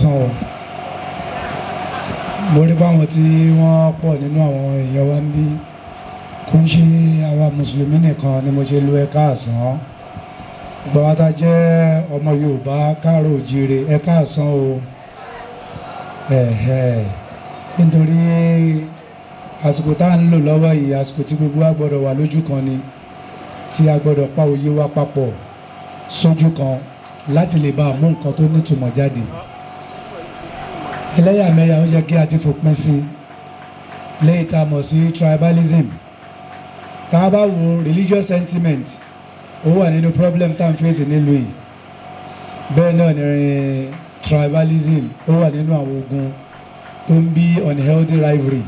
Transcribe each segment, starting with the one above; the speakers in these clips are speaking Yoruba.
Káàsán o. Mo rí báwọn tí wọ́n pọ̀ nínú àwọn èèyàn wa ń bí, kò ń ṣe àwa mùsùlùmí nìkan ni mo ṣe lo ẹ káàsán. Gbogbo wa tá jẹ́ ọmọ Yorùbá káàárọ̀ òjíire, ẹ káàsán o. Ẹ̀hẹ̀, nítorí àsìkò tá à ń lò lọ́wọ́ yìí, àsìkò tí gbogbo wa gbọ́dọ̀ wà lójú kan ni, tí a gbọ́dọ̀ pa òye wa papọ̀ sójú kan láti lè bá a mú nǹkan tó nítumọ̀ jáde. Ẹlẹ́yàmẹ̀yà ó yẹ kí a ti fòpin sí lẹ́yìn tá a mọ̀ sí tribalism. Tá a bá wo religious sentiment, ó wà nínú problem tá à ń fèsì nílùú yìí. Bẹ́ẹ̀ náà ni tribalism ó wà nínú àwọn ogun tó ń bí unhealthy rivalry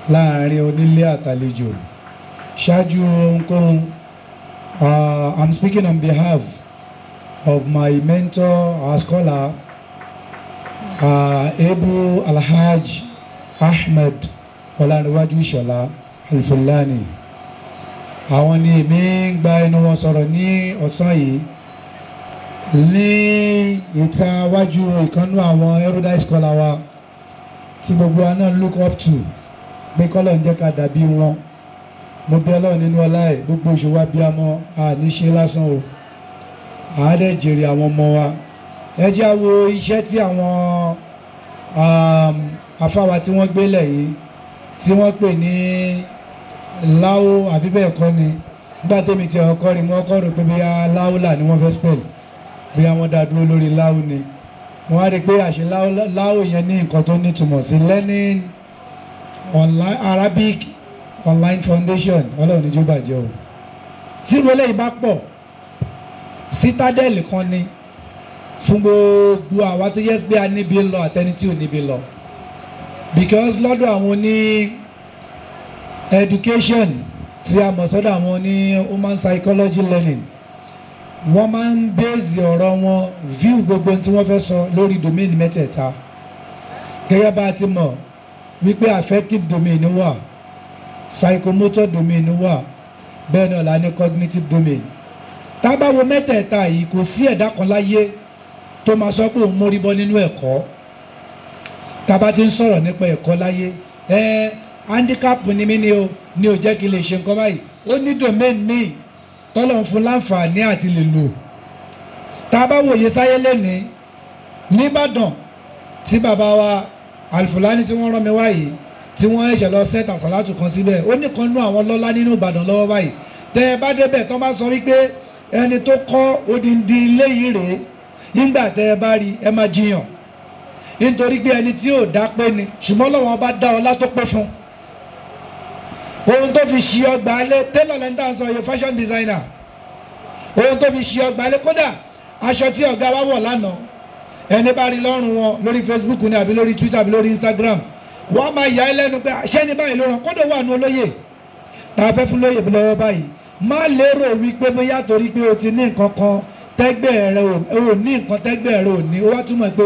láàárín onílé àtàlejò. Ṣáájú ohunkóhun, I'm speaking on behalf of my mentor, our scholar, Ebu Alhaj Ahmed Ọlánrewájú Ìṣọ̀lá Alfulani. Àwọn ni èmi ń gba ẹnu wọn sọ̀rọ̀ ní ọ̀sán yìí ní ìta wájú ìkànnú àwọn erudite scholar wa tí gbogbo wa náà look up to pé kọ́lọ̀ ń jẹ́ ká dàbí wọn. Mo bí Ọlọ́run nínú ọlá ẹ̀, gbogbo oṣù wa bí a mọ́ a ní ṣe lásán o, a dẹ̀ jèrè àwọn ọmọ wa. Ẹ jẹ́ á wo iṣẹ́ tí àwọn afáwa tí wọ́n gbélẹ̀ yìí tí wọ́n pè ní láwó àbí bẹ́ẹ̀ kọ́ ni. Nígbà tẹ́mi tí ọkọ rí, wọ́n kọ́ rò pé bóyá láwùlà ni wọ́n fẹ́ spell, bóyá wọ́n dá dúró lórí láwù ni. Mo wá rí i pé àṣẹ láwù yẹn ní nǹkan tó nítumọ̀ sí Learning Online Arabic Online Foundation. Ọlọ́run ní jó bàjẹ́ o. Tí ìrọ̀lẹ́ yìí bá pọ̀, citadel kan ni fún gbogbo àwa tó yẹ pé a níbi lọ àtẹni tí ò níbi lọ, because lọ́dọ̀ àwọn oní education tí a mọ̀ sọ́dọ̀ àwọn oní human psychology learning, wọ́n máa ń base ọ̀rọ̀ wọn, view gbogbo tí wọ́n fẹ́ sọ lórí domain mẹ́tẹ̀ẹ̀ta. Gẹ́gẹ́ bá a ti mọ̀ wípé affective domain wà, psychomotor domain wà, bẹ́ẹ̀ náà la ní cognitive domain. Tá a bá wo mẹ́tẹ̀ẹ̀ta yìí, kò sí ẹ̀dá kan láyé tó máa sọ pé òun mórí bọ́ nínú ẹ̀kọ́. Tá a bá ti ń sọ̀rọ̀ nípa ẹ̀kọ́ láyé, ẹ handicap ni mí ni o ní ò jẹ́ kí n lè ṣe nǹkan báyìí, ó ní domain míì tọ́lọ̀ ń fún láǹfààní àti lè lò. Tá a bá wòye sáyé lẹ́nìí nìbàdàn tí bàbá wa Alfulani tí wọ́n rán mi wáyé, tí wọ́n ṣẹ̀ṣẹ̀ lọ set àsàlátù kan síbẹ̀, ó ní kan nú àwọn lọ́lá nínú Ìbàdàn lọ́wọ́ báyìí. Tẹ́ ẹ bá débẹ̀, tán bá sọ wípé ẹni tó kọ́ odindi ilé yìí rèé, nígbà tẹ́ ẹ bá rí, ẹ máa jiyàn, nítorí pé ẹni tí ò dá pé ni, ṣùgbọ́n Ọlọ́run bá dá ọlá tó pé fún ohun tó fi ṣe ọgbà alẹ́. Tailor lẹ́ni tá à ń sọ yìí, fashion designer, ohun tó fi ṣe ọgbà alẹ́, kódà aṣọ tí ọ̀gá wa wọ̀ lánàá, ẹni bá rí lọ́rùn wọn lórí Facebook ni àbí lórí Twitter àbí lórí Instagram, wọ́n máa yà á lẹ́nu pé ṣé ní báyìí ló ràn. Kódà wà ní olóyè tá a fẹ́ fún lóyè lọ́wọ́ báyìí, má lérò wípé bóyá torí pé o ti ní nǹkan kan tẹ́gbẹ́ rẹ ò ní, nǹkan tẹ́gbẹ́ rẹ ò ní, ó wá túmọ̀ pé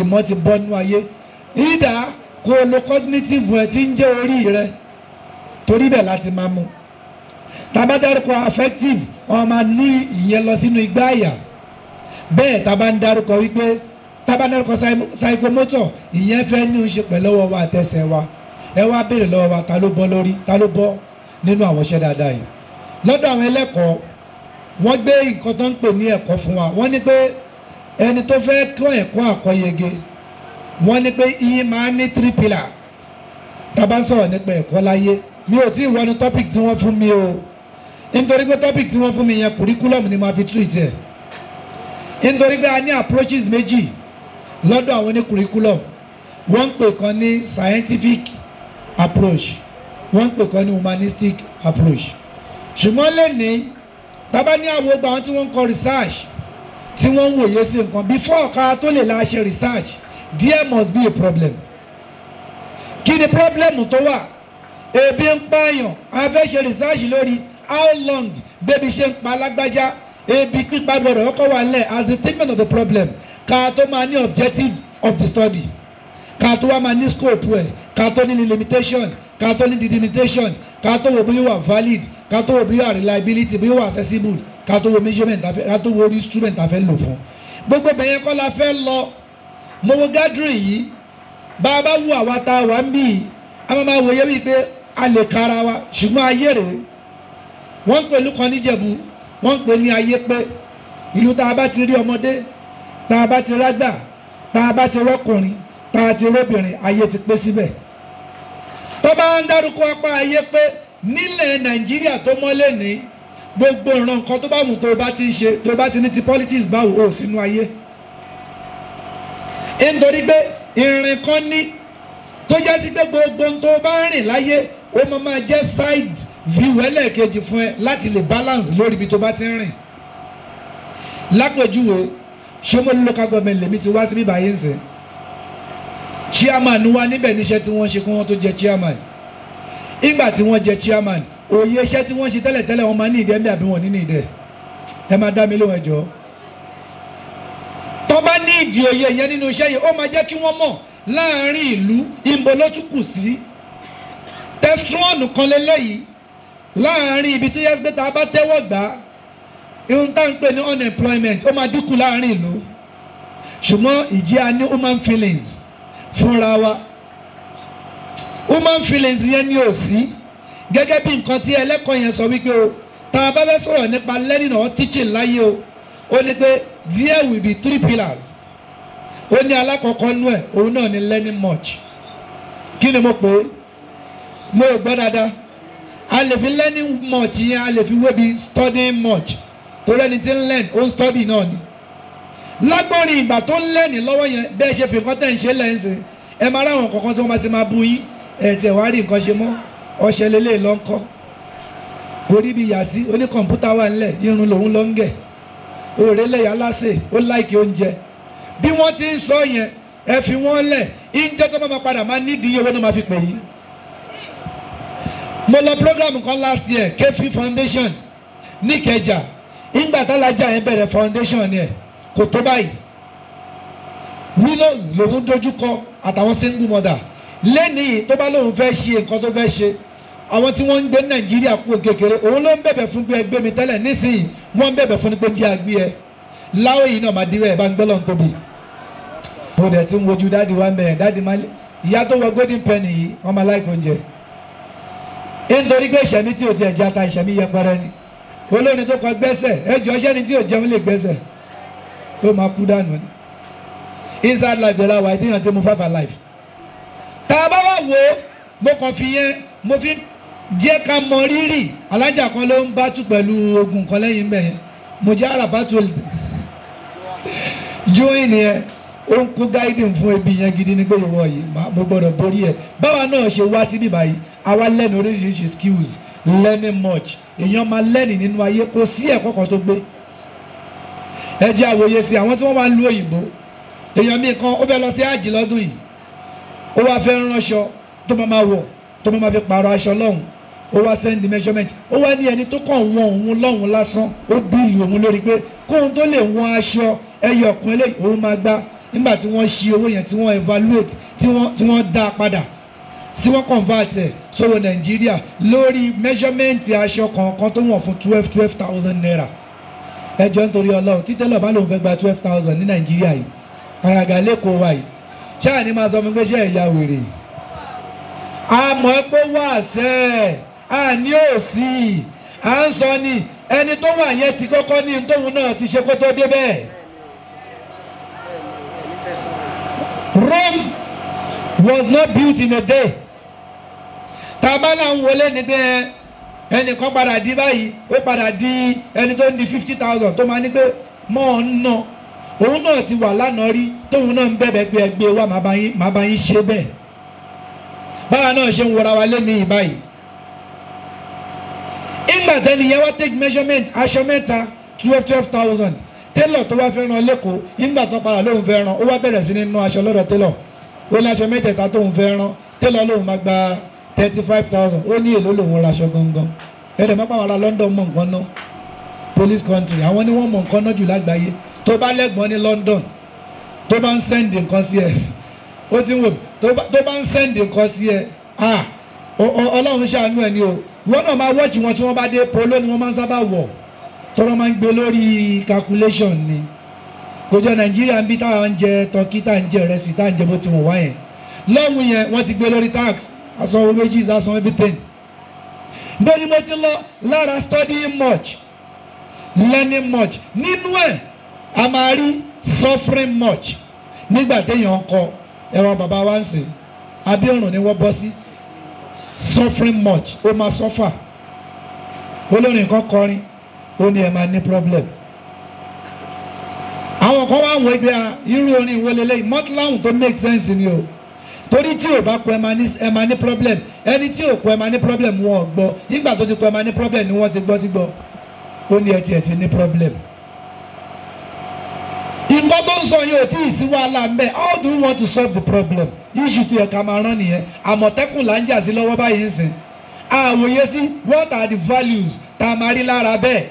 ìmọ̀ ti bọ́ nú ayé. Ìdá kó o lo cognitive ẹ tí ń jẹ́ orí rẹ, torí bẹ́ẹ̀ láti máa mú. Tá a bá dárúkọ affective, wọ́n máa ní ìyẹn lọ sínú igbá àyà. Bẹ́ẹ̀ tá a bá ń dárúkọ wípé tá a bá ń dárúkọ psychomotor, ìyẹn fẹ́ ní í ṣe pẹ̀lú ọwọ́ wa àtẹsẹ̀ wa. Ẹ wá béèrè lọ́wọ́ wa, ta ló bọ́ lórí, ta ló bọ́ nínú àwọn iṣẹ́ dáadáa yìí? Lọ́dọ̀ àwọn ẹlẹ́kọ̀ọ́, wọ́n gbé nǹkan tó ń pè ní ẹ̀kọ́ fún wa. Wọ́n ní pé ẹni tó fẹ́ kọ́ ẹ̀kọ́ àkọ́yege, wọ́n ní pé iye máa ní three pillar. Tá a bá ń sọ̀rọ̀ nípa ẹ̀kọ́ láyé, mi ò tí ì wọnú topic tí wọ́n fún mi o, nítorí pé topic tí wọ́n fún mi yẹn, curriculum ni màá fi treat ẹ̀, nítorí pé a ní approaches méjì lọ́dọ̀ àwọn ní curriculum. Wọ́n ń pè kan ní scientific approach, wọ́n ń pè kan ní humanistic approach. Ṣùgbọ́n lẹ́nìí, tábà ní àwọn ọgbà àwọn tí wọ́n ń kọ research, tí wọ́n ń wòye sí nǹkan, before ká tó lè la ṣe research, there must be a problem. Kí ni problem tó wà? Ebi ń pààyàn. A fẹ́ ṣe research lórí how long bébí ṣe ń pa alágbájá. Ebi pípa gbọdọ̀ kọ́kọ́ wà lẹ̀ as a statement of the problem, ká tó máa ní objective of the study, ká tó wá máa ní scope ẹ̀, ká tó ní limitation, ká tó ní delimitation, ká tó wo bóyá wà valid, ká tó wo bóyá wà reliability, bóyá wà accessible, ká tó wo measurement, ká tó wo instrument a fẹ́ lò fún. Gbogbo bẹ̀yẹn kọ́ la fẹ́ lọ. Mo wo gathering yìí, bá a bá wù àwa tá a wà ń bì, a máa máa wòye wípé a lè kára wa, ṣùgbọ́n ayé rèé. Wọ́n ń pè ìlú kan níjẹ̀bú, wọ́n ń pè ní ayé pé ìlú tá a bá ti rí ọmọdé, tá a bá ti rágbà, tá a bá ti rọ́kùnrin, tá a ti róbìnrin, ayé ti pé síbẹ̀. Tó bá ń dárúkọ apá ayé pé nílẹ̀ Nàìjíríà tó mọ́lé ní gbogbo ìran nǹkan tó bá wù tó bá ti ń ṣe, tó bá ti ní ti politics báwo ò sínú ayé. Nítorí pé ìrìn kan ní tó jẹ́ sí pé gbogbo ohun tó bá ń rìn láyé ó máa máa jẹ́ side view ẹlẹ́ẹ̀kejì fún ẹ láti lè balance lórí ibi tó bá ti ń rìn. Lápèjúwe, Ṣómólú local government lèmi ti wá sí bíbá yín sìn. Chairman wa níbẹ̀ níṣẹ́ tí wọ́n ṣe kí wọ́n tó jẹ chairman. Ìgbà tí wọ́n jẹ chairman, òye iṣẹ́ tí wọ́n ṣe tẹ́lẹ̀tẹ́lẹ̀ wọ́n máa ní ìdẹ́ ń bẹ àbí wọ́n ní ní ìdẹ́. Ẹ máa dá mi lóhùn ẹ jọ̀ọ́. Tó bá ní ìdí òye yẹn nínú iṣẹ́ yìí, ó máa jẹ́ kí wọ́n mọ̀ láàárín ìlú ìbò ló tún kù sí. Testron kan lélẹ́yìí láàárín ibi tó yẹ pé tá a bá tẹ́wọ́ gbà á, ihun tá à ń pè ní unemployment ó máa dínkù láàárín ìlú. Ṣùgbọ́n ìjẹ́ a ní human feelings fúnra wa. Human feelings yẹn ni ò sí. Gẹ́gẹ́ bí nǹkan tí ẹlẹ́kọ̀ọ́ yẹn sọ wípé o, tá a bá fẹ́ sọ̀rọ̀ nípa learning or teaching láyé o, ó ní pé there will be three pillars. Ó ní alákọ̀ọ́kọ́ nú ẹ̀, òun náà ní learning much. Kí ni mo pè é? Mo ò gbọ́ dáadáa. A lè fi learning much yẹn, a lè fi wé bí studying much. Torí ẹni tí ń learn, ó ń study náà ni. Lágbọ́nrin ìgbà tó ń learn lọ́wọ́ yẹn, bẹ́ẹ̀ ṣe fi nǹkan tẹ̀ ń ṣe lẹ́ǹsìn, ẹ máa ráwọn kọ̀ọ̀kan tí wọ́n bá ti máa bu yín, ẹ̀ tẹ̀ wá rí nǹkan ṣe mọ́, ọṣẹ lélẹ̀ ló ń kọ́. Orí bí yà sí, oní kọ̀ǹpútà wà ńlẹ̀, irun lòun ló ń gẹ̀. Òrè lẹ́yà lásè, ó láìkí oúnjẹ. Bí wọ́n ti ń sọ yẹn, ẹ fi wọ́n lẹ̀, ìjẹ́ tó máa padà máa nídìí owó náà máa fi pè yín. Mo lọ program kan last year, Kefi Foundation níkẹjà. Ìgbà tálájà yẹn bẹ̀rẹ̀ foundation yẹn kò tó báyìí. Widows lòun dojúkọ àtàwọn single mother. Lẹ́nìí tó bá lóun fẹ́ ṣe nǹkan tó fẹ́ ṣe, àwọn tí wọ́n ń gbé Nàìjíríà kú kékeré, òun ló ń bẹ̀bẹ̀ fún pé ẹgbẹ́ mi tẹ́lẹ̀, nísìnyí wọ́n ń bẹ̀bẹ̀ fún pé jẹ́ àgbé ẹ. Láwọ̀ yìí náà máa dí ẹ̀ bá ń gbọ́ lọ́n tóbi. Mo dẹ̀ ti ń wojú dáàdi wa mẹ́rin, dáàdi máa ìyá tó wọ golden penny yìí, wọ́n máa láìkó oúnjẹ. Nítorí pé ìṣẹ̀mí tí ò tiẹ̀ jẹ́ ata, ìṣẹ̀mí yẹpẹrẹ ni. Olórin tó kọ gbẹ́sẹ̀, ẹjọ́ ṣẹ́ni tí ò jẹun lè gbẹ́sẹ̀, ó máa kú dànù ni. Inside life dẹ̀ la wà, ìdíyàn tí mo five alive. Tá a bá wà wò ó, mo kàn fi yẹn, mo fi jẹ́ ká mọ rírì. Alájà kan ló ń bá tú pẹ̀lú ogun kan lẹ́yìn bẹ̀ yẹn. Mo jẹ́ àràbàtú join yẹn, ó ń kó guiding fún ebi yẹn gidi ní pé ìwọ yìí, mo gbọ́dọ̀ borí ẹ̀. Báwa náà ṣe wá síbí báyìí, àwa learn oríṣiríṣi skills, learning much. Èèyàn máa learn nínú ayé, kò sí ẹ̀kọ́ kan tó gbé. Ẹ jẹ́ àwòye sí àwọn tí wọ́n máa ń lu òyìnbó. Èèyàn míì kan ó fẹ́ lọ sí àjì lọ́dún yìí, ó wá fẹ́ ránṣọ tó máa máa wọ̀, tó máa máa fi pààrọ̀ aṣọ lọ́hùn, ó wá send measurement, ó wá ní ẹni tó kàn wọ́n òun lọ́hùn lásán, ó bíìlì òun lórí pé kóun tó lè wọ́n aṣọ ẹyọ ọ̀kan eléyìí òun máa gbá. Nígbà tí wọ́n ṣí owó yẹn, tí wọ́n evaluate, tí wọ́n dá a padà, tí wọ́n convert ẹ̀ sówó Nàìjíríà lórí measurement aṣọ kọ̀ọ̀kan tó wọ̀n fún 12,000 naira. Ẹ jọ̀ọ́ nítorí Ọlọ́run, tí tẹ́lọ̀ bá lòun fẹ́ gba 12,000 ní Nàìjíríà yìí, àgàgà lẹ́kọ̀ọ́ wa yìí, ṣáà ní máa sọ fún pé ṣé ẹ̀yà wèrè. Àmọ́ pé wà sẹ́, à ní òsì, à ń sọ ni ẹni tó wà yẹn ti kọ́kọ́ ní tóun náà ti ṣe kó tó dé bẹ́ẹ̀. Rome was not built in a day. Tàbálà ń wọlé ní pé ẹnìkan padà di báyìí, ó padà di ẹni tó ń di 50,000 tó máa ní pé mọ́ ọ̀ ń ná. Òun náà ti wà lánàá rí, tóun náà ń bẹ̀bẹ̀ pé ẹgbẹ́ wa màá bá yín ṣe bẹ́ẹ̀. Báwa náà ṣe ń wọra wa lé ní ìbáyìí. Ìgbà tẹ́ni yẹn wá take measurement aṣọ mẹ́ta 12,000. Tailor tó wá fẹ́ rán lẹ́kọ̀ọ́, ìgbà tó padà lóun fẹ́ rán, ó wá bẹ̀rẹ̀ sí ní ná aṣọ lọ́dọ̀ tailor. Ó ní aṣọ mẹ́tẹ̀ẹ̀ta tóun fẹ́ rán, tailor lóun máa gba 35,000. Ó ní èló lòun raṣọ gangan. Ẹ̀rẹ̀ má pàwọn ará London mọ̀ nǹkan ná. Police country, àwọn ni wọ́n mọ̀ nǹkan ná jù lágbàáyé. Tó bá lẹ́gbọ́n ní London, tó bá ń send nǹkan sí ẹ, ó ti ń wò, tó bá ń send nǹkan sí ẹ, ah, Ọlọ́run ṣàánú ẹ ní o. Wọ́n náà máa wọ́ọ̀chì wọn tí wọ́n bá dé, polo ni wọ́n máa ń sábà wọ̀, tọ́rọ máa ń gbé lórí calculation ni. Kò jọ Nàìjíríà ń bí táwọn ń jẹ tọ́kí, tá ń jẹ ìrẹsì, tá ń jẹ bó ti wọ̀n wá yẹn. Lọ́hùn yẹn wọ́n ti gbé lórí tax, asanwó wages, asanwó everything. Bó ni mo ti lọ lára studying much, learning much, nínú ẹ̀ a máa rí suffering much. Nígbà téèyàn ń kọ ẹ̀wọ̀n bàbá wa ń sìn, abíọ̀rùn ni wọ́n bọ́ sí. Suffering much, ó máa suffer. Olórin kan kọrin, ó ní ẹ máa ní problem. Àwọn kan wá wọ ibi irú orin ìwé lélẹ́yìn mọ́tíláhùn tó make sense ni o. Torí tí ò bá kọ ẹ máa ní problem. Ẹni tí ò kọ ẹ máa ní problem wọn ò gbọ́. Nígbà tó ti kọ ẹ máa ní problem ni wọ́n ti gbọ́ ti gbọ́. Ó ní ẹ tiẹ̀ ti ní problem. Nǹkan tó ń sọ yìí ò tí ì sí wàhálà ń bẹ̀. How do you want to solve the problem? Issue tó yẹ ká máa rán nìyẹn. Àmọ̀tẹ́kùn là ń jà sí lọ́wọ́ báyìí ń sìn. Àwòye sí what are the values tá a máa rí lára bẹ́ẹ̀.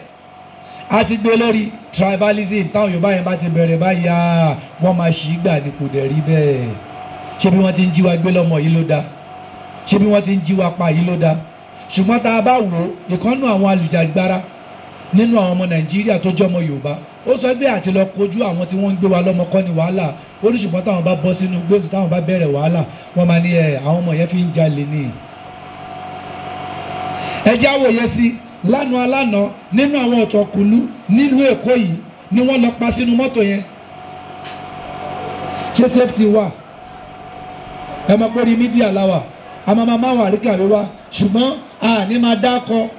A ti gbé lórí tribalism táwọn Yorùbá yẹn bá ti bẹ̀rẹ̀ báyìí, wọ́n máa ṣì í gbà ní kò dẹ̀ rí bẹ́ẹ̀. Ṣé bí wọ́n ti ń jí wa gbé lọ́mọ yìí ló dáa? Ṣé bí wọ́n ti ń jí wa pa yìí ló dáa? Ṣùgbọ́n tá a bá wò ó, ìkànnù àwọn alùjàgbara nínú àwọn ọmọ Nàìjíríà tó jẹ́ ọmọ Yorùbá, ó sọ pé àti lọ kojú àwọn tí wọ́n ń gbé wa lọ́mọ kọ́ ni wàhálà. Ó ní ṣùgbọ́n táwọn bá bọ́ sínú gbèsè, táwọn bá bẹ̀rẹ̀ wàhálà, wọ́n máa ní ẹ àwọn ọmọ yẹn fi ń jalè ni. Ẹ jẹ́ àwòye sí lánàá lánàá nínú àwọn ọ̀tọ̀kùlú nílùú Èkó yìí ni wọ́n lọ pa sínú mọ́tò yẹn. Ṣé safety wà? Ẹ máa pé orí mídíà láwà, a máa máa wà àríkàwé wa, ṣùgbọ́n a ní máa dákọ.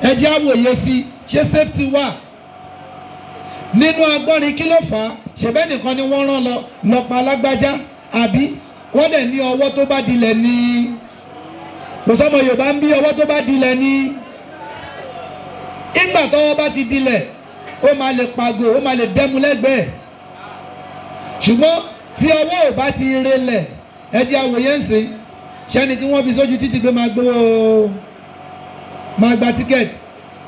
Ẹ jẹ́ àwòye sí ṣé safety wà? Nínú agbọ́nrin kí ló fà á? Ṣèbẹ́ nìkan ni wọ́n rán lọ lọ́pa alágbájá, àbí wọ́n dẹ̀ ní ọwọ́ tó bá dilẹ̀ ní. Kò sọ́mọ Yorùbá ń bí ọwọ́ tó bá dilẹ̀ ní. Ìgbà tọ́wọ́ bá ti dilẹ̀, ó máa lè pàgò, ó máa lè dẹ́mu lẹ́gbẹ̀ẹ́. Ṣùgbọ́n tí ọwọ́ ò bá ti relẹ̀, ẹ jẹ́ àwòye ń sìn. Ṣẹ́ni tí wọ́n fi sójú títì pé máa gbowó, máa gba tíkẹ́ẹ̀tì,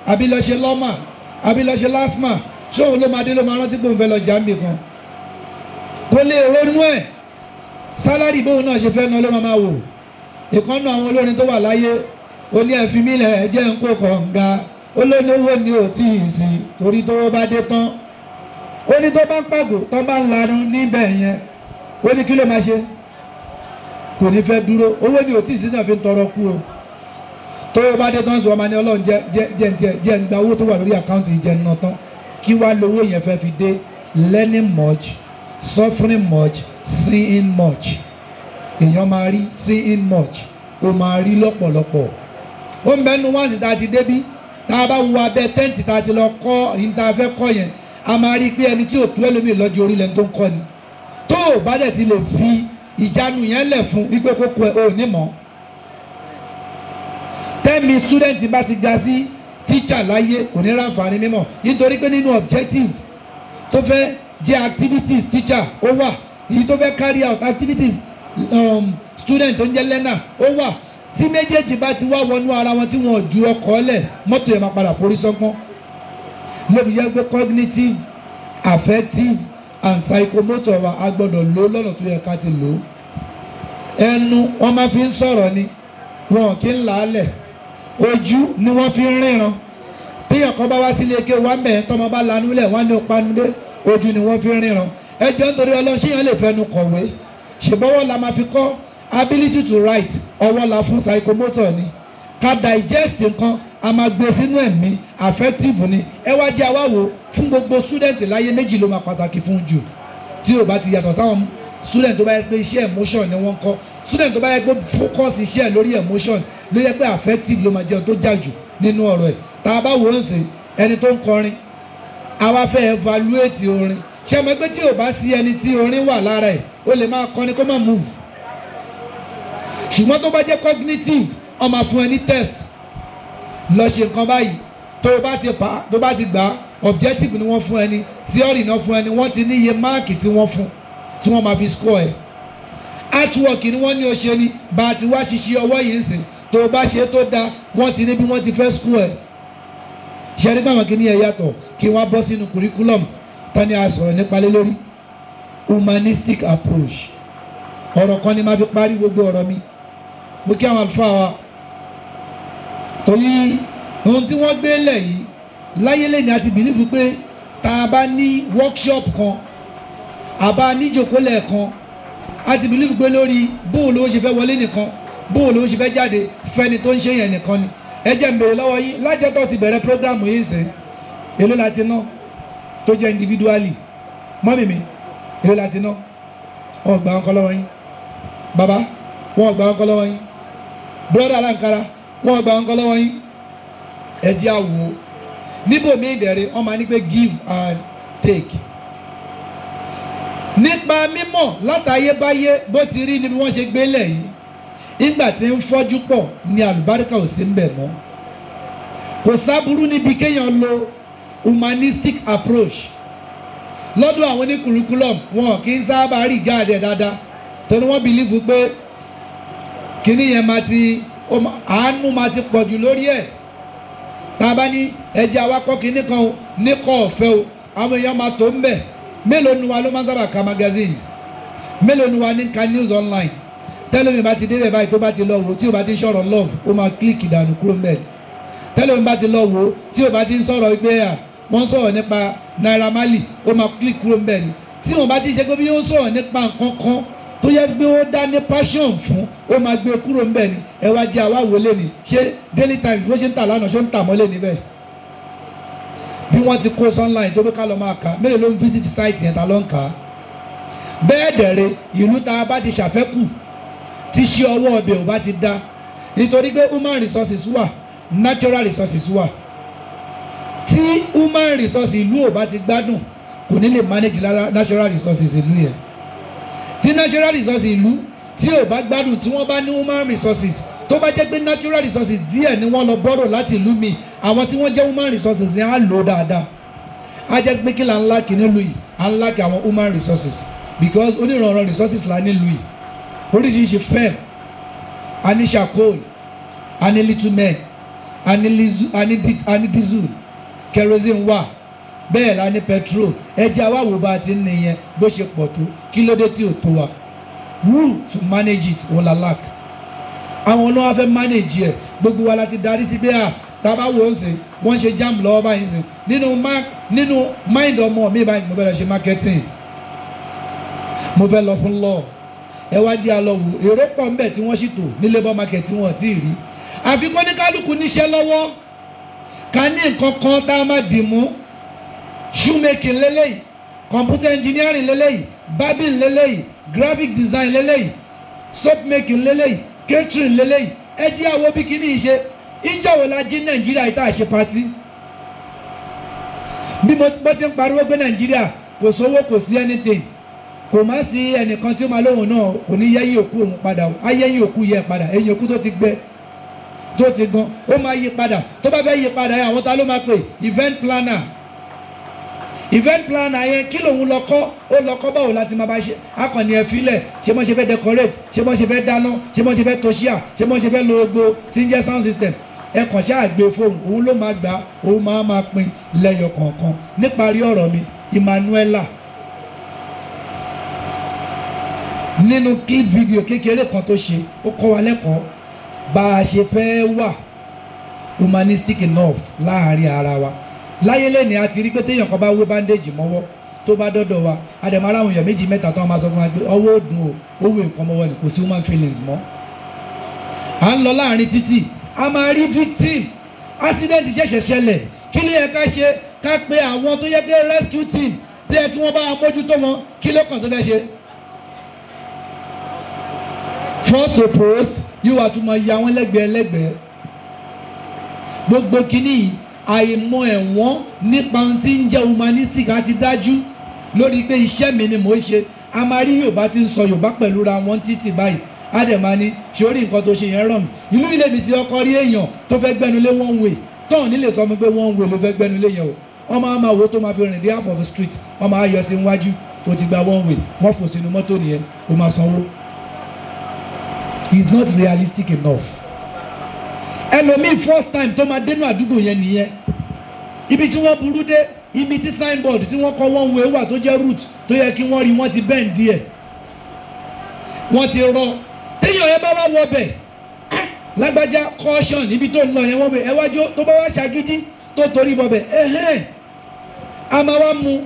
àbí lọ ṣe lọ́mà, àbí lọ ṣe lásmà, ṣóun ló máa dé ló máa rántí pé òun fẹ́ lọ jàǹbì kan. Kò lè ronú ẹ̀. Sálárì bóun náà ṣe fẹ́ ná ló máa wò. Ìkànnù àwọn olórin tó wà láyé, ó ní ẹ fi mí lẹ̀, ẹ jẹ́ n kó kànga. Ó ló ní owó ni ò tí ì sí, torí tó bá dé tán. Ó ní tó bá ń pàgò, tó bá ń lanu níbẹ̀ yẹn, ó ní kí ló máa ṣe? Kò ní fẹ́ dúró. Owó ni ò tí ì sí náà fi ń tọrọ kú o. Tó bá dé tán sọ ma ní Ọlọ́run jẹ́ jẹ́ jẹ́ ń gba owó tó wà lórí àkáǹtì jẹ́ ń ná tán. Kí wá lówó yẹn fẹ́ fi dé? Learning much, suffering much, seeing much. Èèyàn máa rí seeing much, ó máa rí lọ́pọ̀lọpọ̀. Ó ń bẹnu wáǹsì tá a ti débí, tá a bá wo abẹ́ tẹ́ǹtì tá a ti lọ kọ́ ìyẹn tá a fẹ́ kọ́ yẹn, a máa rí i pé ẹni tí ò tó ẹlòmíì lọ́jọ́ orí lẹ́ni tó ń kọ́ ni. Tó o bá dẹ̀ ti lè fi ìjánu yẹn lẹ̀ fún wípé kókó ẹ ò ní mọ̀. Tẹ́mi student bá ti ga sí teacher láyé kò ní ráǹfààní mímọ̀, nítorí pé nínú objective tó fẹ́ jẹ́ activities teacher ó wà, èyí tó fẹ́ carry out activities student tó ń jẹ́ learner ó wà. Tí méjèèjì bá ti wá wọnú ara wọn tí wọn ò ju ọkọ̀ lẹ̀, mọ́tò yẹn máa padà forí sọ́gbọ́n. Ló fi jẹ́ pé cognitive, affective and psychomotor wa a gbọ́dọ̀ lò lọ́nà tó yẹ ká ti lò ó. Ẹnu wọn máa fi ń sọ̀rọ̀ ni, wọn kì í làálẹ̀. Ojú ni wọ́n fi ń ríran. Téèyàn kan bá wá sílé ike wá mẹ́ẹ̀ tọ́mọ bá lanú lẹ̀ wọ́n á ní opanudé, ojú ni wọ́n fi ń ríran. Ẹ jẹ́ nítorí Ọlọ́run, ṣé èèyàn lè fẹnu kọ̀wé? Ṣèbọ́wọ́ la máa fi kọ́. Ability to write, ọwọ́ la fún psychomotor ni. Ká digest nǹkan, a máa gbé sínú ẹ̀mí, affective ni. Ẹ wá jẹ́ àwa wò fún gbogbo student láyé méjì ló máa pàtàkì fún jù. Tí ò bá ti yàtọ̀ sáwọn student tó bá yẹ pé iṣẹ́ emotion ni wọ́n kọ́. Student tó bá yẹ pé focus iṣẹ́ lórí emotion ló yẹ pé affective ló máa jẹun tó jà jù nínú ọ̀rọ̀ ẹ̀. Tá a bá wò ó ń sìn, ẹni tó ń kọrin, àwa fẹ́ evaluate orin. Ṣé mo pé tí ò bá sí ẹni tí orin wà lára ẹ̀, ó lè máa kọrin kó má move. Ṣùgbọ́n tó bá jẹ́ cognitive, ó máa fún ẹ ní test. Lọ ṣe nǹkan báyìí, tó bá ti pa, tó bá ti gbà, objective ni wọ́n fún ẹ ní, theory náà fún ẹ ní, wọ́n ti ní iye máàkì tí wọ́n fún, tí wọ́n máa fi score ẹ. Artwork ni wọ́n ní o ṣe ni, bá a ti wá ṣiṣẹ́ ọwọ́ yìí ń sìn, tó bá ṣe tó dáa, wọ́n ti ní bí wọ́n ti fẹ́ score ẹ. Ṣé ẹni báwọn kìíní ẹ yàtọ̀ kí wọ́n bọ́ sínú curriculum tani a sọ̀rọ̀ nípa lé lórí? Humanistic approach. Ọ̀rọ̀ kan ni máa fi parí gbogbo ọ̀rọ̀ mi. Mo kí àwọn àlùfáà wa torí ohun tí wọ́n gbé lẹ̀ yìí láyé lẹ́ni àti bìlífù pé Tá a bá ní workshop kan, àbá níjòkólẹ̀ kan, a ti believe pé lórí bóun ló ṣe fẹ́ wọlé nìkan, bóun ló ṣe fẹ́ jáde fẹ́ni tó ń ṣe yẹn nìkan ni. Ẹ jẹ́ n béèrè lọ́wọ́ yín, lájọ́ tó ti bẹ̀rẹ̀ program yìí sìn, èló la ti ná tó jẹ́ individually? Mọ́mì mi, èló la ti ná? Wọ́n gbà wọn kọ́ lọ́wọ́ yín. Bàbá, wọ́n gbà wọn kọ́ lọ́wọ́ yín. Brother Alankara, wọ́n gbà wọn kọ́ lọ́wọ́ yín. Ẹ jẹ́ àwò níbòmí ìdẹ̀rẹ̀, wọ́n máa ní pé give and take. Nípa mímọ̀ látayébáyé bó ti rí ni bí wọ́n ṣe gbélé yìí, ìgbà tí ń fọ́jú pọ̀ ni àlùbáríkà ò sí ń bẹ̀ mọ́. Kò sábúrú níbi kéèyàn lo humanistic approach. Lọ́dọ̀ àwọn ní curriculum, wọn kì í sábà rí gáàdì dáadáa, torí wọ́n believe pé kíní yẹn máa ti àánú máa ti pọ̀jù lórí ẹ̀. Tá a bá ní ẹjẹ́ awakọ̀ kíní kan o, níkọ̀ ọ̀fẹ́ o, àwọn èèyàn máa tó ń bẹ̀. Mélòó nu wa ló máa ń sábà ka magazine? Mélòó nu wa ní ka news online? Tẹ́lẹ̀mí bá ti débẹ̀ báyìí, tó bá ti lọ wò, tí o bá ti ń sọ̀rọ̀ love, ó máa click dànù kúrò ń bẹ̀. Tẹ́lẹ̀mí bá ti lọ wò, tí o bá ti ń sọ̀rọ̀ pé à wọ́n sọ̀rọ̀ nípa Naira Marley, ó máa click kúrò ń bẹ̀ ni. Tí wọ́n bá ti ṣe pé bí ó ń sọ̀rọ̀ nípa nǹkan kan tó yẹ pé ó dá ní passion fún, ó máa gbé kúrò ń bẹ̀ ni. Ẹ wá jẹ́ àwa wọlé ni. Ṣé Daily Times bó ṣe ń tà lánàá, ṣé ń tà mọ́lẹ̀ níbẹ̀? Bí wọ́n ti kó online tó bí ká lọ máa kà, mélòó ló ń visit site yẹn, ta ló ń kà á? Bẹ́ẹ̀ dẹ̀rẹ̀, ìlú tá a bá ti ṣàfẹ́kù, tí ṣe ọwọ́ ọbẹ̀ ò bá ti dá, nítorí pé human resources wà, natural resources wà. Tí human resources ìlú ò bá ti gbádùn, kò ní lè manage natural resources ìlú yẹn. Tí natural resources ìlú tí ò bá gbádùn, tí wọ́n bá ní human resources, tó bá jẹ́ pé natural resources díẹ̀ ni wọ́n lọ borrow láti ìlú mi, àwọn tí wọ́n jẹ́ human resources yẹn á lò dáadáa. Á jẹ́ pé kí là ń lack nílùú yìí? À ń lack àwọn human resources, because onírànràn resources là nílùú yìí. Oríṣiríṣi firm, a ní charcoal, a ní bitumen, a ní diesel, kerosene wà, bẹ́ẹ̀ la ní petrol. Ẹjẹ́ àwa wò bá a ti ń nìyẹn bó ṣe pọ̀ tó, kí ló dé tí ò tó wa? Who to manage it òun la lack. Àwọn olówó fẹ́ manage ẹ̀, gbogbo wa la ti darí sí pé à tá a bá wò ó sìn, wọ́n ṣe JAMB lọ́wọ́ báyìí sìn, nínú mind ọmọ mi báyìí, mo fẹ́ lọ ṣe marketing, mo fẹ́ lọ fún law. Ẹ wá jẹ́ àlọ́ wò, èrò pọ̀ ń bẹ̀ tí wọ́n sì tò ní labour market tí wọ́n ti rí. Àfi kó ní kálukú níṣẹ́ lọ́wọ́, ká ní nǹkan kan tá a máa dì mú. Shoemaking lélẹ́yìí, computer engineering lélẹ́yìí, barbing lélẹ́yìí, graphic design lélẹ́yìí, soap making lélẹ́yìí, catering lélẹ́yìí. Ẹ jẹ́ àwọn bí kíní ṣe. Ìjọ wo la jí Nàìjíríà yìí tá a ṣe party? Bí mo ti ń pariwo pé Nàìjíríà kò sówó, kò sí anything, kò má sí ẹnìkan tí ó máa lóhùn náà kò ní yẹ́yìn òkú òun padà o. Á yẹ́yìn òkú yẹ padà, ẹ̀yìn òkú tó ti gbẹ tó ti gan, ó máa yí padà. Tó bá fẹ́ yí padà yẹn, àwọn ta ló máa pè? Event planner. Event planner yẹn, kí lòun lọ kọ́? Ó lọ kọ́ báwo láti máa bá ṣe akànnì ẹ̀ filẹ̀, ṣé bọ́n ṣe fẹ́ decorate, ṣé bọ́n ṣe fẹ́ dáná, ṣé bọ́n ṣe fẹ́ toṣíà, ṣé bọ́n ṣe fẹ́ lo gbogbo tí ń jẹ́ sound system. Ẹ kàn ṣáà gbé fóònù, òun ló máa gbà, òun máa pín lẹ́yọ kọ̀ọ̀kan. Níparí ọ̀rọ̀ mi, Emmanuela nínú clip video kékeré kan tó ṣe, ó kọ́ wa lẹ́kọ̀ọ́ bá a ṣe fẹ́ wà humanistic enough láàárín ara wa. Láyé lẹ́ni a ti rí pé téèyàn kan bá wé bandage mọ́wọ́, tó bá dọ́dọ̀ wa, àdèmọ́ aláwọn èèyàn méjì mẹ́ta tó máa sọ fún wa pé ọwọ́ òdùn o, ó wé nǹkan mọ́wọ́ ni, kò sí human feelings mọ́. À ń lọ láàrin títì, a máa rí victim, accident ṣẹ̀ṣẹ̀ ṣẹlẹ̀, kí ló yẹ ká ṣe? Ká pe àwọn tó yẹ pé rescue team tó yẹ kí wọ́n bá wa mójútó wọn, kí ló kàn tó fẹ́ ṣe? First to post, yóò wá tún máa ya wọ́n lẹ́gbẹ̀ẹ́ lẹ́gbẹ̀ẹ́. Gbogbo kínní yìí, àìmọ̀ ẹ̀wọ̀n nípa ohun tí ń jẹ́ humanistic àti dájú lórí pé iṣẹ́ mi ni mò ń ṣe. A máa rí Yorùbá tí ń sọ Yorùbá pẹ̀lú ra wọn títì báyìí, á dẹ̀ máa ní ṣe orí nǹkan tó ṣe yẹn wrong. Ìlú ilé mi ti ọkọ rí èèyàn tó fẹ́ gbẹ́nu lé one way, tóun nílé sọ fún mi pé one way ló fẹ́ gbẹ́nu lé yẹn o. Wọ́n máa máa wo tó máa fi rìn dé half of the street, wọ́n máa yọ sí iwájú, tó ti gba one way, wọ́n fò sínú mọ́tò nìyẹn, ó máa sanwó. It's not realistic enough. Ẹlòmíì first time tó máa dénú àdúgbò yẹn nìyẹn. Ibi tí wọ́n burú dé, ibi tí signboard tí wọ́n kọ one way wà tó jẹ́ route tó yẹ kí wọ́n rí, wọ́n ti bend díẹ̀, wọ́n ti rọ. Téèyàn yẹn bá wá wọ bẹ̀, lágbájá caution, ibi tó ń lọ yẹn wọ́n bẹ̀, ẹ wájú tó bá wá ṣàgídí tó torí bọ̀ bẹ̀, ẹ̀hẹ́n. A máa wá mu.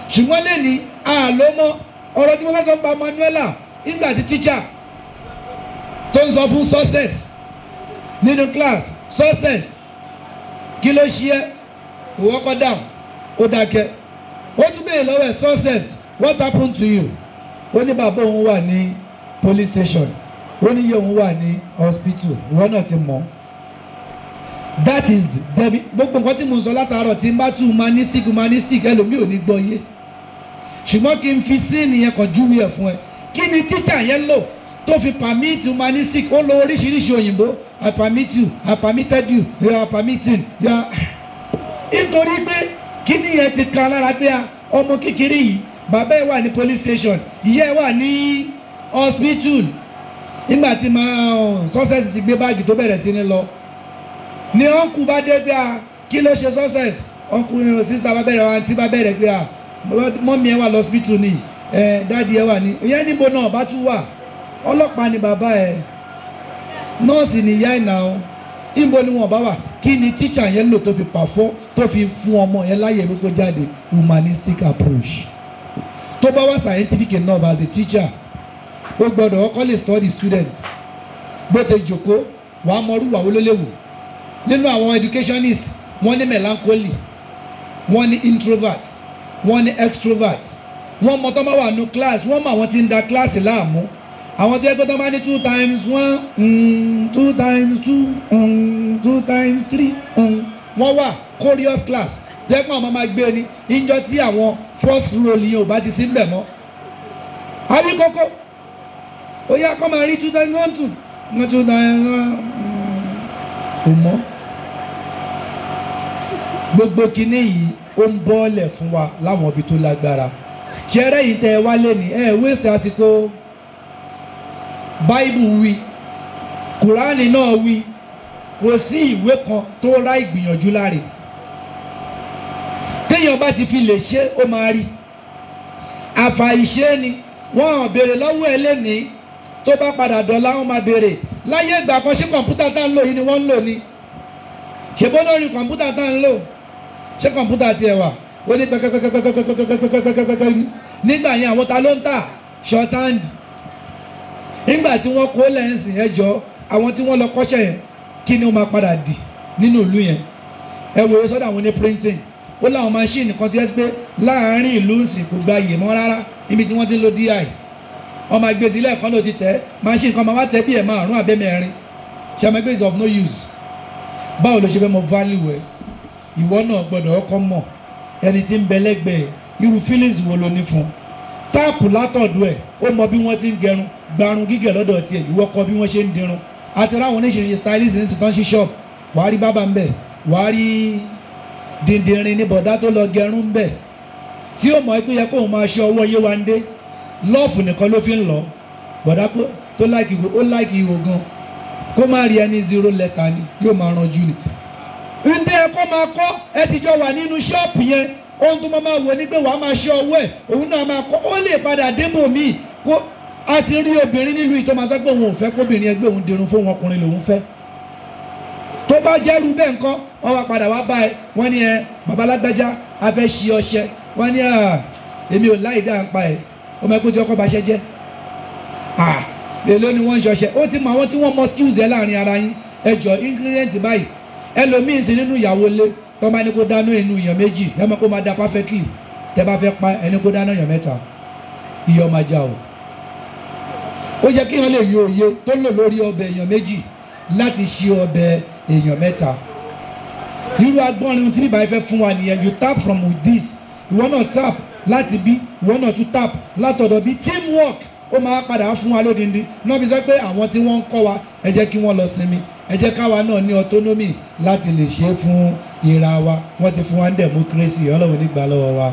Ṣùgbọ́n lẹ́ni a ló mọ́ ọ̀rọ̀ tí mo fẹ́ sọ pa Manuela nígbà tí teacher tó ń sọ fún Success nínú class, Success kí ló ṣe é? Ìwọ kọ́ down, ó dákẹ́. Ó tún béèrè lọ́wọ́ ẹ̀, Success, what happened to you? Ó ní bàbá òun wà ní police station, ó ní iye òun wà ní hospital. Ìwọ náà ti mọ̀. That is Debbie. Gbogbo nǹkan tí mo ń sọ látàárọ̀ tí n bá tú humanistic humanistic ẹlòmíì ò ní gbọ́ yé, ṣùgbọ́n kí n fi síìnì yẹn kàn júwe ẹ̀ fún ẹ. Kí ni teacher yẹn lò tó fi permit humanistic? Ó lo oríṣiríṣi òyìnbó, I permit you, I permitted you, you are permitting, you are. Nítorí pé kí ni yẹn ti kan lára pé ọmọ kékeré yìí, bàbá ẹ̀ wà ní police station, ìyá ẹ̀ wà ní hospital. Nígbà tí máa Success ti gbé báàgì tó bẹ̀rẹ̀ sí ní lọ ni uncle bá dé pé a kí ló ṣe Success? Uncle, sister bá bẹ̀rẹ̀, aunty bá bẹ̀rẹ̀ pé a mummy ẹ̀ wà lọ́sibítù ni, ẹ̀ daddy ẹ̀ wà ní ìyẹn níbo náà bá tún wà, ọlọ́pàá ni bàbá ẹ̀, nọ́ọ̀sì ni ìyá ẹ̀ náà, níbo ni wọ́n bá wà? Kí ni teacher yẹn lò tó fi pàfọ́ tó fi fún ọmọ yẹn láyè wípé jáde? Humanistic approach. Tó bá wà scientific enough as a teacher, ó gbọ́dọ̀ ọkọ lè study student bó ti jòkó, wàá mọrú wà wó ló léwu. Nínú àwọn educationist, wọ́n ní melancholy, wọ́n ní introvert, wọ́n ní extrovert. Wọ́n mọ tó bá wà nù class, wọ́n mọ àwọn tí ń da class láàmú, àwọn tó yẹ kó tó bá ní 2 times 1, 2 times 2, 2 times 3. Wọ́n wà chorus class tó yẹ kó àwọn máa gbé ni ìjọ tí àwọn first roll yẹn ò bá ti sí ń bẹ̀ mọ́. Àbí kókó ó yá kó máa rí 2 times 1 2 1 2 times 1 kò mọ́. Gbogbo kinní yìí ó ń bọ́ọ̀lẹ̀ fún wa láwọn ibi tó lágbára. Ṣẹ́rẹ́ yìí tẹ́ ẹ wálé ní ẹ wéṣẹ̀ àsìkò. Báíbù wí, Kùránì náà wí, kò sí ìwé kan tó rá ìgbìyànjú láre. Téèyàn bá ti fi lè ṣe, ó máa rí. Àfàìṣe ni wọ́n ò béèrè lọ́wọ́ ẹ lẹ́nìí, tó bá padà dọ̀la wọ́n máa béèrè. Láyé ìgbà kan, ṣé kọ̀ǹpútà tá ń lò yìí ni wọ́n ń lò ní? Ṣé bó lórí kọ̀ǹpútà tá ń lò? Ṣé kọ̀ǹpútà tiẹ̀ wà? Ó ní pẹ́kẹ́pẹ́kẹ́pẹ́kẹ́pẹ́kẹ́pẹ́kẹ́pẹ́kẹ́. Nígbà yẹn àwọn ta ló ń tà? Shorthand. Nígbà tí wọ́n kó lẹ́ǹsì ẹjọ́ àwọn tí wọ́n lọ kọ́ṣẹ́ yẹn, kí ni ó máa padà dì nínú ìlú yẹn? Ẹ wòye sọ́dọ̀ àwọn ní printing, ó láwọn machine kan tó yẹ pé láàárín ìlú ń sìn kò gba iyè mọ́ rárá. Níbi tí wọ́n ti ń lo DI, wọ́n máa gbé sílẹ̀ kan ló ti tẹ̀, machine kan máa wá tẹ̀ bí ẹ̀ márùn-ún abẹ́mẹ́rin ṣàmẹ́gbẹ́ is of no use. Báwo ló ṣe fẹ́ mọ value ẹ̀? Ìwọ náà gbọ́dọ̀ ọkọ mọ̀ ẹni tí ń bẹ lẹ́gbẹ̀ẹ́, irú feelings wo ló ní fún un. Tap látọ̀dọ̀ ẹ̀, ó mọ bí wọ́n ti ń gẹrun, gbarun gígẹ̀ lọ́dọ̀ tiẹ̀, ìwọ kọ́ bí wọ́n ṣe ń dirun. Àti ráwọn oníṣẹ́ stylist ní sìtàn sí shop, wàá rí bábà ń bẹ̀, wàá rí dìndìnrín ní bọ̀dá tó lọ gẹrun ń bẹ̀, tí ó mọ̀ pé yẹ kóun máa ṣe ọwọ́ Yéwándé. Lọ́ọ̀fù nìkan ló fi ń lọ bọ̀dá tó like ìwò, ó like ìwò gan, kó má rí ẹni zero letter ni yóò máa ranjú ni. Ǹdẹ́ ẹ kọ́ máa kọ́ ẹ ti jọ wà nínú ṣọ́ọ̀pù yẹn, ohun tó máa wò ni pé wàá máa ṣe ọwọ́ ẹ̀, òun náà máa kọ́, ó lè padà débò míì. Kó a ti rí obìnrin nílùú yìí tó máa sọ pé òun ò fẹ́ kóbìnrin ẹgbẹ́ òun dirun fóun, ọkùnrin lòun fẹ́. Tó bá jẹ́rú bẹ́ẹ̀ ńkọ́? Wọ́n wá padà wá bá ẹ, wọ́n ní ẹ babalágbájá a fẹ́ ṣe ọṣẹ, wọ́n ní èmi ò láì dá ń pa ẹ, ọmọ ẹgbẹ́ tí ọkọ̀ bá ṣẹ́ jẹ́ èló ni wọ́n ń ṣọṣẹ. Ó ti mọ àwọn tí wọ́n mọ skills ẹ láàrin ara yín, ẹ jọ ingredient báyìí. Ẹlòmíín sí nínú ìyàwó lé tó bá ní kó dáná inú èèyàn méjì, ẹ mọ̀ kó máa da perfectly. Tẹ́ bá fẹ́ pa ẹni kó dáná èèyàn mẹ́ta, iyọ̀ máa já o. Ó yẹ kí wọ́n lè yọ òye tó lò lórí ọbẹ̀ èèyàn méjì láti ṣe ọbẹ̀ èèyàn mẹ́ta. Irú agbọ́nrin tí bíbá yìí fẹ́ fún wa nìyẹn. You tap from with this, ìwọ náà tap láti bí, ìwọ náà tún tap látọ̀dọ̀ bí. Teamwork ó máa padà fún wa lódindi náà. Fi sọ pé àwọn tí wọ́n ń kọ́ wa, ẹ jẹ́ kí wọ́n lọ sinmi, ẹ jẹ́ káwa náà ní autonomy láti lè ṣe é fún ìra wa. Wọ́n ti fún wa ní democracy, Ọlọ́run nígbà lọ́wọ́ wa.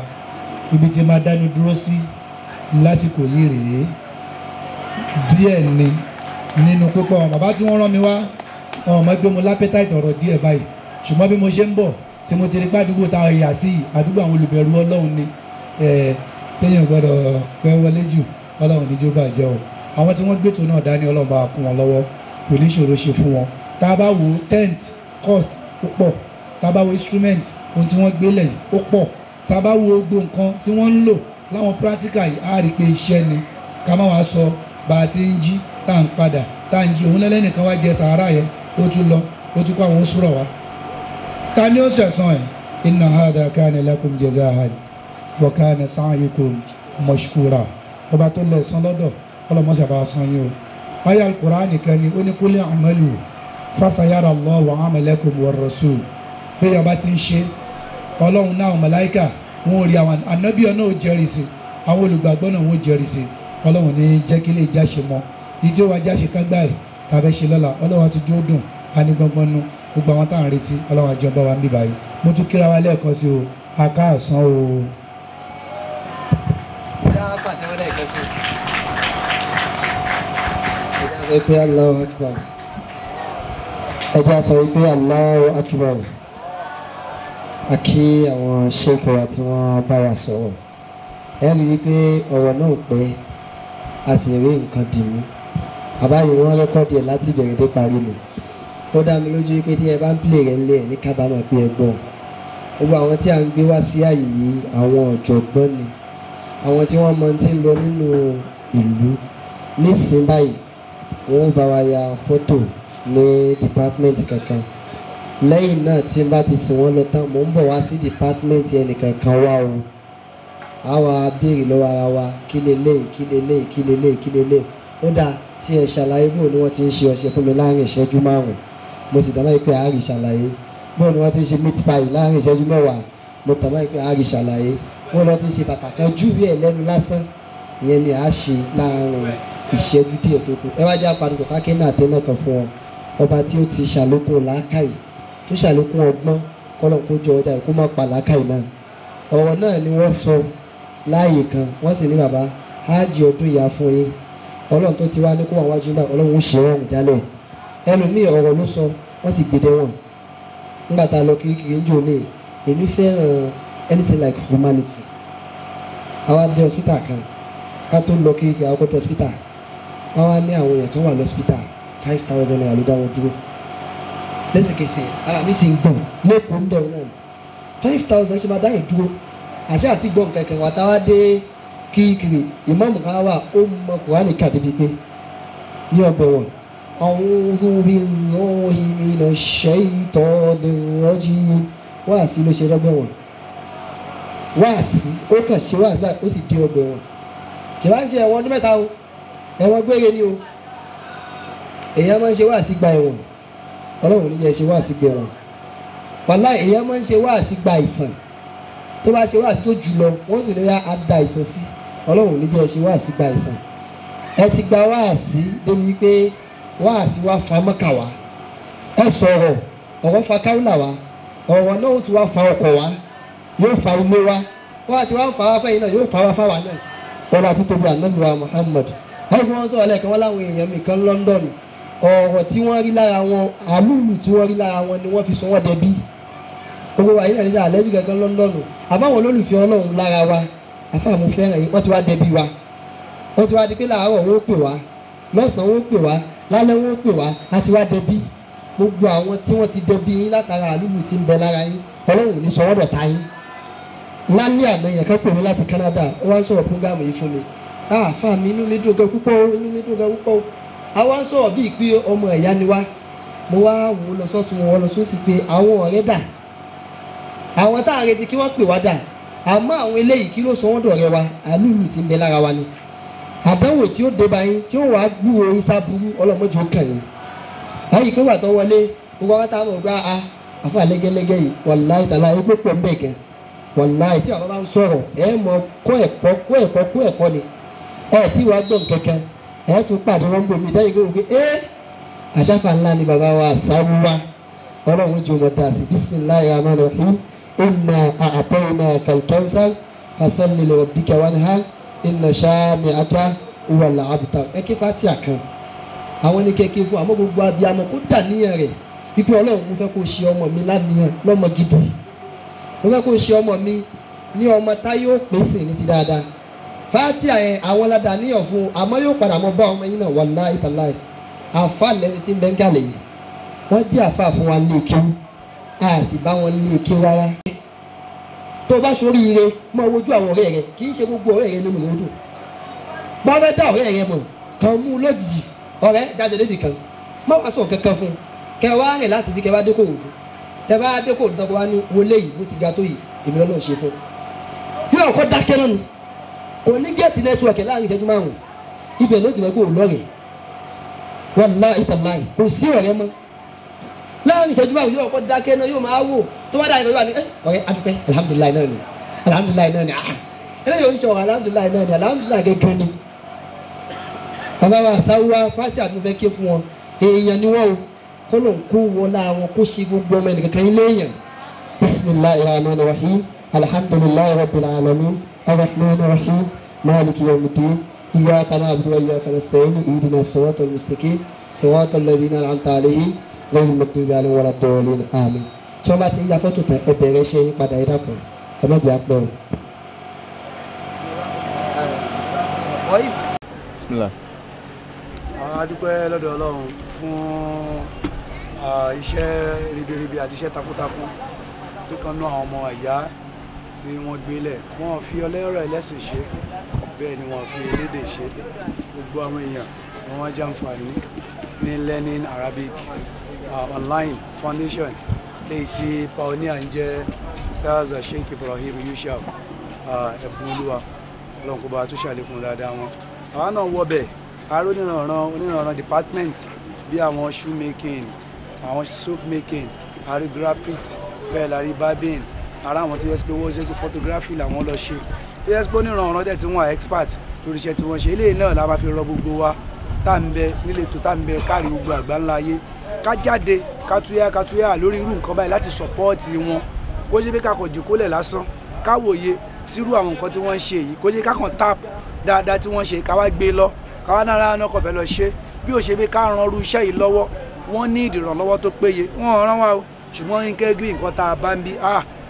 Ibi tí máa dánu dúró sí lásìkò yìí rèé. Díẹ̀ ni nínú pípọ̀ àwọn bàbá tí wọ́n rán mi wá, wọn ò mọ̀ pé mo l'appetite ọ̀rọ̀ díẹ̀ báyìí. Ṣùgbọ́n bí mo ṣe ń bọ̀ tí mo ti rí pé àdúgbò tá a yà sí, àdúgbò àwọn olùbẹ̀rù Ọlọ́run ni, téèyàn gbọ́dọ̀ pẹ́ wọlé jù. Ọlọ́run níjó bàjẹ́ o. Àwọn tí wọ́n gbètò náà dání, Ọlọ́run bá kún wọn lọ́wọ́, kò ní ṣòro ṣe fún wọn. Tá a bá wo tent cost, ó pọ̀. Tá a bá wo instrument, ohun tí wọ́n gbélé, ó pọ̀. Tá a bá wo gbogbo nǹkan tí wọ́n ń lò láwọn practical yìí, á rí i pé iṣẹ́ ni. Ká má wàá sọ bá a ti ń jí tá à ń padà tá à ń jí. Òun lẹ́lẹ́nìkan wá jẹ sàárà yẹn, ó tún lọ, ó tún kó àwọn sùrọ̀ wá. Ta ni ó ṣẹ̀san ẹ̀? Inna hadha kana lakum jazaahan wa kana sa'yukum mashkura. Ọba tó lẹ̀ san lọ́dọ̀ ọlọ́mọṣà bá san yín o. Ayé al-Qur'an nìkan ni ó ní kul i'malu fasayara Allahu 'amalakum war rasul. Bí ọba ti ń ṣe, ọlọ́run náà màláíkà wọn ò rí àwọn ànábì náà ó jẹ́rìí sí, àwọn olùgbàgbọ́ náà wọ́n jẹ́rìí sí. Ọlọ́run ní jẹ́ kí lè jáṣe mọ́ ìdí ó wá jáṣe kágbá ẹ̀ tàbí ṣe lọ́la. Ọlọ́run àti jó dùn á ní gbọ́ngbọ́n nú gbogbo àwọn táwọn retí. Ọlọ́run àjọ bá wa ń bí báyìí. Mo tún kíra wa lẹ́ẹ̀kan sí o, akáàsán o. Ẹ pé Allahu Akbar. Ẹ jẹ́ sọ wípé Allahu Akbar. A kí àwọn ṣéèkì wa tí wọ́n bá wa sọ̀rọ̀. Ẹ rí i pé ọ̀rọ̀ náà pẹ́, a sì rí nǹkan dì mú. Àbáyé wọn rẹ́kọ́dì ẹ̀ láti ìbẹ̀rẹ̀ dé parí ni. Ó dá mi lójú pé tí ẹ bá ń pìlè rẹ̀ ńlẹ̀ ní kábàámọ̀ pé ẹ gbọ́. Gbogbo àwọn tí a ń gbé wá sí àyè yìí, àwọn ọ̀jọ̀gbọ́n ni. Àwọn tí wọ́n mọ tí ń lọ nínú ìlú nísìnyí báyìí, wọ́n ó bá wa ya fọ́tò ní dìpátímẹ́ǹtì kankan. Lẹ́yìn náà tí n bá ti sìn wọ́n lọ tán, mò ń bọ̀ wá sí dìpátímẹ́ǹtì ẹnìkankan wá o. A wá béèrè lọ́wọ́ ara wa kí leléyìí, kí leléyìí, kí leléyìí, kí leléyìí. Ó dáa tí ẹ ṣàlàyé bó ni wọ́n ti ń ṣe ọṣẹ fún mi láàrin ìṣẹ́jú 5. Mo sì dáná pé àárí ṣàlàyé. Bó ni wọ́n ti ń ṣe meat pie láàrin ìṣẹ́jú 10. Mo dáná pé àárí ṣàlàyé. Bó ni wọ́n ti ń ṣe bàtà kan júwèé ẹ̀ lẹ́nu lásán. Ìyẹn ni a ṣe láàrin ìṣẹ́jú díẹ̀ tó kù. Ẹ wá jẹ́ àpàdùkọ̀ kákẹ́ náà tẹ́ náà kan fún wọn. Ọba tí ó ti ṣàlékún làákàyè, tó ṣàlékún ọgbọ́n, kọ́lọ̀ kó jọ ọjà kó má pa làákàyè náà. Ọ̀rọ̀ náà ni wọ́n sọ láàyè kan, wọ́n sì ní bàbá háàjì ọdún ìyá fún yín. Ọlọ́run tó ti wá ní kó wà wájú náà, Ọlọ́run ó ṣe rọrùn jálẹ̀. Ẹlòmíì ọ̀rọ̀ ló sọ, wọ́n sì gbèdé wọn. Nígbà tá a lọ kirikiri ń jò ní, èmi fẹ́ràn anything like humanity. Àwa dé hospital kan, ká tó lọ kirikiri àwọn kó dé hospital. Àwa ní àwọn èèyàn kan wà lọ́spítà, 5,000 naira ló dá wọn dúró. Lẹ́sẹ̀kẹsẹ̀ ara mi sì ń gbọ̀n lẹ́kọ̀ọ́ ń bẹ̀ wọn. 5,000 ṣe máa dá yẹn dúró. Àṣẹ àti gbọ̀n kankan wà táwa dé kirikiri, ìmáàmù kan wà ó mọ Kùránì kà débi pé ní ọgbẹ̀ wọn. A'udhu billahi minash shaytanir rajim. Wáàsí ló ṣe lọ́gbẹ̀ wọn. Wáàsí ó kàn ṣe wáàsí báyìí ó sì dé ọgbẹ̀ wọn. Kì bá ń ṣe ẹ̀wọ̀n ọdún 3 o, ẹ̀wọ̀n gbére ni o. Èèyàn máa ń ṣe wáàsí gba ẹ̀wọ̀n. Ọlọ́run ní jẹ́ ṣe wáàsí gba ẹ̀wọ̀n. Wàláhì èèyàn máa ń ṣe wáàsí gba àìsàn. Tó bá ṣe wáàsí tó jù lọ, wọ́n sì ní á da àìsàn sí. Ọlọ́run ní jẹ́ ṣe wáàsí gba àìsàn. Ẹ ti gba wáàsí débi pé wáàsí wá fa mọ́kà wá. Ẹ sọ̀rọ̀, ọ̀rọ̀ fa káwùlà wá. Ọ̀rọ̀ náà ó tún wá fa ọkọ̀ wá. Yóò fa ilé wá. Wọ́n àti wá ń fa wá fẹ́yìn náà, yóò fa wá fáwa náà. Ọlá títóbi Ànábì wa Muhammad. Ẹ fi wọ́n sọ̀rọ̀ lẹ́ẹ̀kan, wọ́n láwọn èèyàn mi kan London. Ọ̀rọ̀ tí wọ́n rí lára wọn, àlùlù tí wọ́n rí lára wọn ni wọ́n fi sọ wọ́n dẹbí. Gbogbo wa yìí náà ní àlẹ́bí kankan London. Àbáwọn olólùfẹ́ Ọlọ́run lára wa, àfáà mo fẹ́ràn yín, wọ́n ti wá dẹbí wa. Wọ́n ti wá di pé láàárọ̀ wọn ó pè wá, lọ́sàn-án wọn ó pè wá, lálẹ́ wọn ó pè wá, á ti wá dẹbí. Gbogbo àwọn tí wọ́n ti dẹbí yín látara àlùlù tí ń bẹ lára yín, Ọlọ́run ò ní sọ wọ́n dọ̀tá yín. Lálẹ́ àná yẹn kan pè mí láti Canada, ó wá ń sọ̀rọ̀ prógámù yìí fún mi. Àfáà mi, inú mi dùn gan púpọ̀, inú mi dùn gan púpọ̀. A wá ń sọ̀rọ̀ bíi pé ọmọ ìyá ni wá. Mo wá wò lọ sọ́tún wọn lọ sósì pé àwọn ọ̀rẹ́ dà, àwọn tá a retí kí wọ́n pè wá dà, àmọ́ àwọn eléyìí kí ló sọ wọ́n dọ̀rẹ́ wa? Àlùlù tí ń bẹ lára wa ni. Àdánwò tí ó dé bá yín, tí ó wàá gbúròó yín sábúrú, ọlọ́mọdé ó kàn yín. Báyìí pé wà tó wọlé, gbogbo àwọn táwọn ọgbà a àfa lẹ́gẹ́lẹ́gẹ́ yìí, wàláhì tàlá egbò pọ̀ ń bẹ̀ gan. Wàláhì tí bàbá bá ń sọ̀rọ̀, ẹ mọ kọ́ ẹ̀kọ́ kọ́ ẹ̀kọ́ kọ́ ẹ̀kọ́ ni. Ẹ tí wàá gbọ̀n kankan, ẹ tún pàdé wọn bomi lẹ́yìn kó wípé ẹ àṣàfà ńlá ni bàbá wa àṣàwùwà. Ọlọ́run jù mọ̀ dáa sí. Bismillahir rahmanir rahim. Inna a'tainaka al-kawthar fasalli li rabbika wanhar inna shani'aka huwal abtar. Ẹ ké Fátíà kan. Àwọn ní kékeré fún àmọ́ gbogbo abiyamọ kó dà níyàn rẹ̀ wípé Ọlọ́run mo fẹ́ kó ṣe ọmọ mi lánìyàn lọ́mọ gidi. Mo fẹ́ kó ṣe ọmọ mi ní ọmọ táyé ó pèsè ní ti dáadáa. Fátíà yẹn àwọn ládàá níyàn fún àmọ́ yóò padà mọ bá ọmọ yín náà wàláhì tàláhì. Àfa lẹni tí ń bẹ́ ń gàlè yìí. Wọ́n jẹ́ àfa fún wa lé kéwú. A sì bá wọn lé kéwú rárá. Tó o bá ṣoríire máa wojú àwọn ọ̀rẹ́ rẹ, kì í ṣe gbogbo ọ̀rẹ́ rẹ nínú lòdùn. Bá fẹ́ dá ọ̀rẹ́ rẹ mọ̀ kàn mú un lójijì, ọ̀rẹ́ jáde débi kan, má wàá sọ kankan fún un, kẹ wá rìn láti fi kẹ wá dé Kòròdú, tẹ bá dé Kòròdú tán kó wá ní wọlé yìí bó ti ga tó yìí èmi lọ́nà ṣe fún un. Yóò kọ́ dákẹ́ náà ni, kò ní gẹ́ẹ̀tì nẹ́tíwọ̀kì láàrin ìṣẹ́jú márùn-ún, ibẹ̀ ló ti mọ̀ pé òun lọ́rẹ̀ẹ́. Wàláhì tàláhì kò sí ọ̀rẹ́ mọ́. Láàrin ìṣẹ́jú márùn-ún yóò kọ́ dákẹ́ náà, yóò máa wò tó bá dáa yóò wà ní ọ̀rẹ́ adúpẹ́ alhamdulilayi náà ni, alhamdulilayi náà ni, ah eléyìí ò ń ṣe ọ̀rọ̀ alhamdulilayi náà ni, alhamdulilayi gẹ́gẹ́ ni. Bàbá wa sáwúwá fati àtúnfẹ́ ké fún wọn, èèyàn ni wọ́n o, kó lóun kó wọlá wọn kó ṣe gbogbo ọmọ ẹnìkankan ilé èèyàn. Bisimilahi rahman rahim, alhamdulilayi rabbil alamin, arrahman rahim, maliki yawmiddin, iyyaka na'budu wa iyyaka nasta'in, ihdina siratal mustaqim, siratal ladhina an'amta alayhim, ghayril maghdubi alayhim waladdallin, àmín. Tí wọ́n bá ti ń ya fọ́tò tán, ẹ bẹ̀rẹ̀ iṣẹ́ yín padà, ẹ dákun, ẹ má jẹ́ àpẹ́ o. Bismillah. A dúpẹ́ lọ́dọ̀ Ọlọ́run fún iṣẹ́ ribiribi àti iṣẹ́ takuntakun tí kan náà àwọn ọmọ ìyá tí wọ́n gbélẹ̀. Wọ́n fi ọlẹ́rọ̀ ẹlẹ́sìn ṣe, bẹ́ẹ̀ ni wọ́n fi elédè ṣe. Gbogbo àwọn èèyàn ni wọ́n jàǹfààní ní Learning Arabic Online Foundation léyìí tí pioneer ń jẹ́ Stars Sheikh Ibrahim Yushau ẹ̀bùn olúwa. Ọlọ́run kó bá tún ṣàlékún dáadáa wọn. Àwa náà wọ bẹ̀, aró oníranran department bí àwọn shoe making, àwọn soap making, àrí graphics, bẹ́ẹ̀ la rí barbing, ara àwọn tó yẹ pé wọ́n ṣe pé photography làwọn lọ ṣe, tó yẹ pé oníranran dẹ̀ tí wọ́n expert lórí iṣẹ́ tí wọ́n ṣe. Eléyìí náà la máa fi rọ gbogbo wa tá ń bẹ nílé tó tá ń bẹ káàrí gbogbo àgbáńlá ayé, ká jáde ká túyà ká túyà lórí irú nǹkan báyìí láti support wọn. Kó ṣe pé ká kàn jòkólẹ̀ lásán, ká wòye sírú àwọn nǹkan tí wọ́n ń ṣe yìí, kó ṣe ká kàn tap dáadáa tí wọ́n ṣe, ká wá gbé lọ, ká wá náírà náà kàn fẹ́ lọ ṣe. Bí ó ṣe pé ká ran irú iṣẹ́ yìí lọ́wọ́, wọ́n ní ìdìrànlọ́wọ́ tó péye, wọ́n rán wa o, ṣùgbọ́n nǹkan gbé nǹkan tá a bá ń bí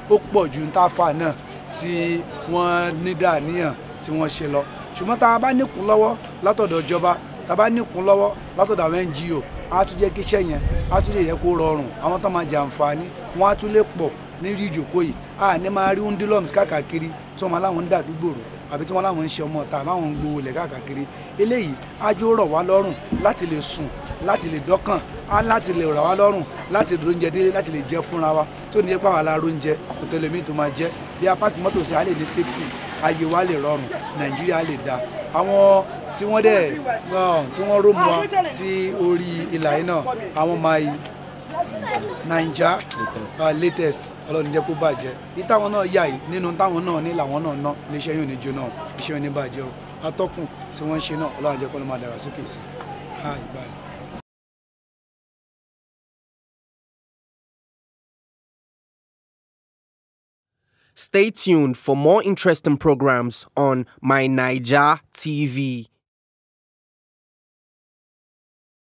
ó pọ̀ ju tá a fà náà tí wọ́n ní dàníyàn tí wọ́n ṣe lọ. Ṣùgbọ́n tá a bá níkun lọ́wọ́ látọ̀dọ̀ ìjọba, tá a bá níkun lọ́wọ́ látọ̀dọ̀ àwọn NGO, á tún jẹ́ kí iṣẹ́ yẹn á tún lè yẹ kó rọrùn, àwọn tó máa jàǹfààní wọ́n á tún lè pọ̀ ní rí ìjòkó yìí. A ní máa rí undulums káàkiri tí wọ́n máa láwọn ń dàdúgbò rò àbí tí wọ́n láwọn ń ṣe ọmọ ọ̀tá láwọn ń gbowó lẹ̀ káàkiri. Eléyìí á jó rọ̀ wá lọ́rùn láti lè sùn, láti lè dọ́kàn, á láti lè rọ̀ wá lọ́rùn láti róúnjẹ délé, láti lè jẹ fúnra wa tó ní ipa wà lára oúnjẹ kò tẹ́lẹ̀ mí tó máa jẹ. Bí apáàkì mọ́tò sí, a lè ní safety, ayé wa lè rọrùn, Nàìjíríà lè dáa. Àwọn tí wọ́n dẹ̀ tí wọ́n ró mu wa tí orí ìlà yìí náà, àwọn máa yí Naija latest, Ọlọ́run jẹ́ kó bàjẹ́. Ní táwọn náà yà yìí nínú táwọn náà ní làwọn náà ná, iléeṣẹ́ yóò ní jóná, iṣẹ́ yóò ní bàjẹ́ o. Atọ́kùn tí wọ́n ń ṣe náà, Ọlọ́run jẹ́ kó ló máa dàgbà sókè sí i. Bye. Stay tuned for more interesting programs on My Naija TV.